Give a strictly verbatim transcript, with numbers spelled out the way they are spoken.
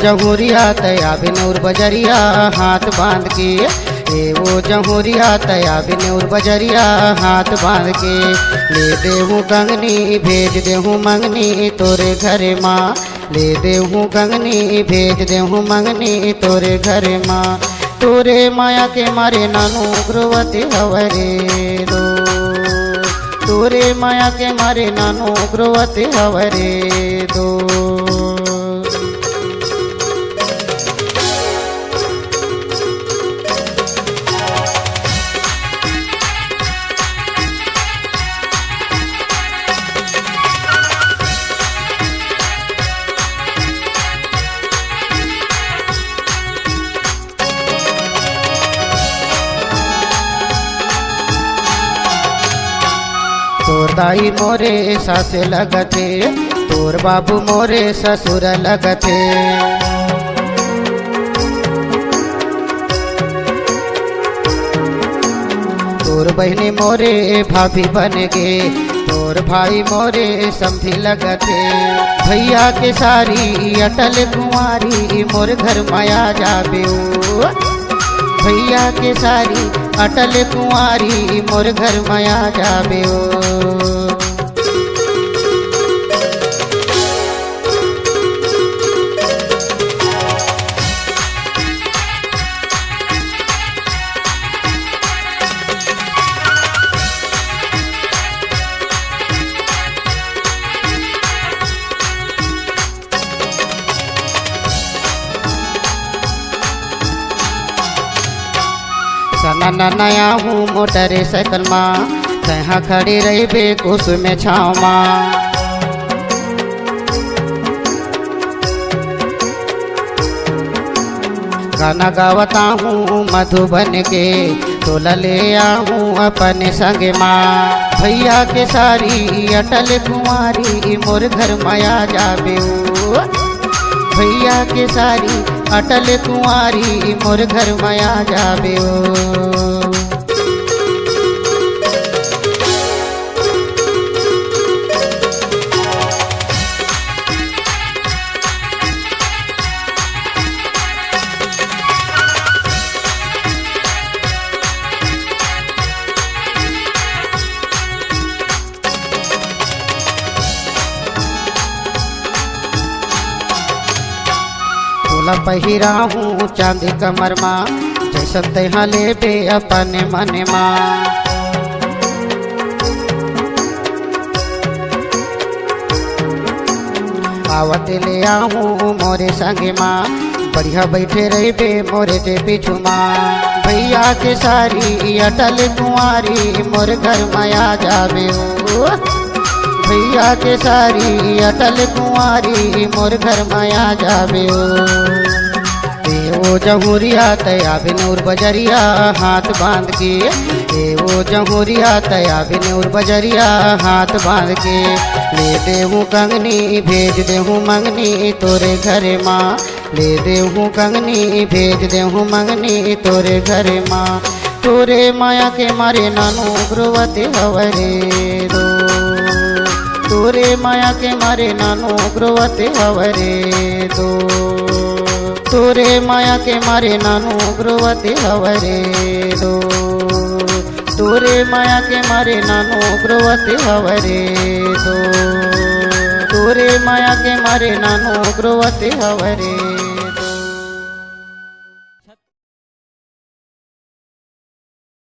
जहुरिया तया बिनौर बजरिया हाथ बांध के, ए ओ जहुरिया तया बिनौर बजरिया हाथ बांध के। ले देहूँ कंगनी भेज देहूँ मंगनी तोरे घर मा। ले देहूँ कंगनी भेज देहूँ मंगनी तोरे घर मा। तोरे माया के मारे नानू उग्रवती हवरे दो। तोरे माया के मारे नानू उग्रवती हवरे दो। तोर दाई मोरे सास लगथे, तोर बाबू मोरे ससुर लगथे। तोर बहिनी मोरे भाभी बन गे, तोर भाई मोरे समधी लगथे। भैया के सारी अटल कुंवारी मोर घर माया जाबे ओ। भैया के सारी अटल कुंवारी मोर घर माया जाबे ओ। सनन नया हूँ मोटर साइकिल मा, तैहा खड़ी रहिबे कुसुम छाँव मा। गाना गावता हूँ मधुबन के, तोला ले आहूँ अपन संग मा। भैया के सारी अटल कुंवारी मोर घर माया जाबे ओ। भैया के सारी अटल कुंवारी मोर घर माया जाबे ओ। तोला पहिराहूँ चांदी कमर मा, जैसन तैहा लेबे अपन मन मा। आवत ले आहूँ मोरे संग मा, बढ़िया बैठे रहिबे मोरे जे पीछू मा। भैया के सारी अटल कुंवारी मोर घर माया जाबे ओ। भैया के सारी अटल कुंवारी मोर घर माया जाबे ओ। ए ओ जहुरिया तया बिनौर बजरिया हाथ बांध के। ए ओ जहुरिया तया बिनौर बजरिया हाथ बांध के। ले देहूँ कंगनी भेज देहूँ मंगनी तोरे घर मा। ले देहूँ कंगनी भेज देहूँ मंगनी तोरे घर मा। तोरे माया के मारे नानू उग्रवती हवरे दो। तोरे माया के मारे नानू उग्रवती हवरे दो। तोरे माया के मारे नानू उग्रवती हवरे दो। तोरे माया के मारे नानू उग्रवती हवरे दो। तोरे माया के मारे नानू उग्रवती हवरे दो।